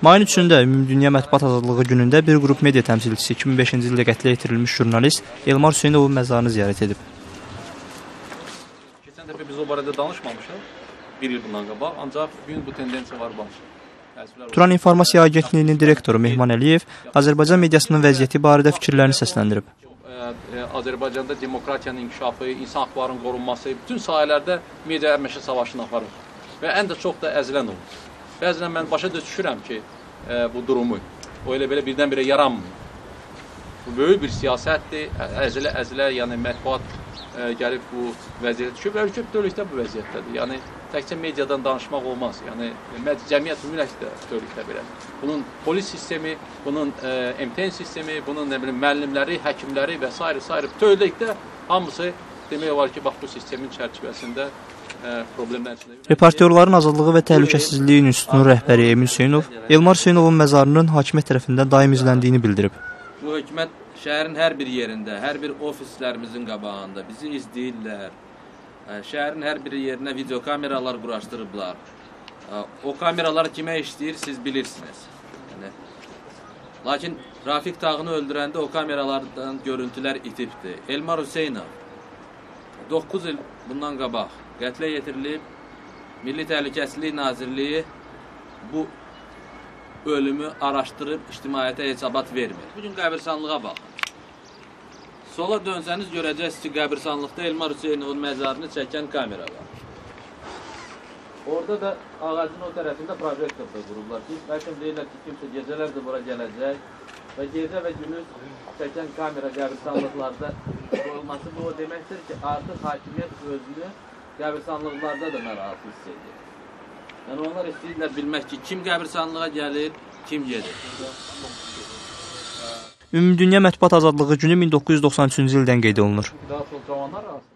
Mayın 3-də Ümumdünya Mətbuat Azadlığı günündə bir qrup media təmsilçisi 2005-ci ildə qətlə yetirilmiş jurnalist Elmar Hüseynovun məzarını ziyarət edib. Keçən dəfə biz o barədə danışmamışıq, bir il bundan qabaq, ancaq bugün bu tendensiya var baş. Turan İnformasiya Agentliyinin direktoru Mehman Əliyev Azərbaycan mediasının vəziyyəti barədə fikirlərini səsləndirib. Azərbaycanda demokratiyanın inkişafı, insan haqlarının qorunması, bütün sahələrdə media həmişə savaşını aparır və ən də çox da əzilən olur. Bəzən mən başa düşürəm ki, bu durumu, o elə belə birdən-birə yaranmır. Bu böyük bir siyasətdir, əzilə-əzilə, yəni mətbuat gəlib bu vəziyyətə düşüb və ölkə bütövlükdə bu vəziyyətdədir. Yəni təkcə mediadan danışmaq olmaz, yəni cəmiyyət ümumiyyətlə bütövlükdə belədir. Bunun polis sistemi, bunun MTN sistemi, bunun nə bilim müəllimləri, həkimləri və sairə sairə bütövlükdə hamısı demək olar ki, bax bu sistemin çərçivəsində problemlər içində. Reportyorların Azadlığı və Təhlükəsizliyi İnstitutunun rəhbəri Emin Hüseynov Elmar Hüseynovun məzarının hakimiyyət tərəfindən daim izləndiyini bildirib. Bu hökumət şəhərin hər bir yerində, hər bir ofislərimizin qabağında bizi izləyirlər. Şəhərin hər bir yerinə videokameralar quraşdırıblar. O kameralar kimə işləyir, siz bilirsiniz. Yəni, lakin Rafiq Tağını öldürəndə o kameralardan görüntülər itibdir. Elmar Hüseynov 9 il bundan qabaq qətlə yetirilib, Milli Təhlükəsizlik Nazirliyi bu ölümü araşdırıb ictimaiyyətə hesabat vermir. Bugün qəbirstanlığa baxın. Sola dönsəniz görəcəksiniz ki, qəbirstanlıqda Elmar Hüseynovun məzarını çəkən kamera var. Orada da ağacın o tərəfində projektor da qurublar ki, bəlkə deyirlər ki, kimsə gecələr də bura gələcək və gecə və gündüz çəkən kamera qəbirstanlıqlarda qoyulması bu o deməkdir ki, artıq hakimiyyət özünü qəbirstanlıqlarda da narahat hiss edir. Yəni onlar istəyirlər bilmək ki, kim qəbirstanlığa gəlir, kim gedir. Ümumdünya Mətbuat Azadlığı günü 1993-cü ildən qeyd olunur. Daha çox cavanlar arasında.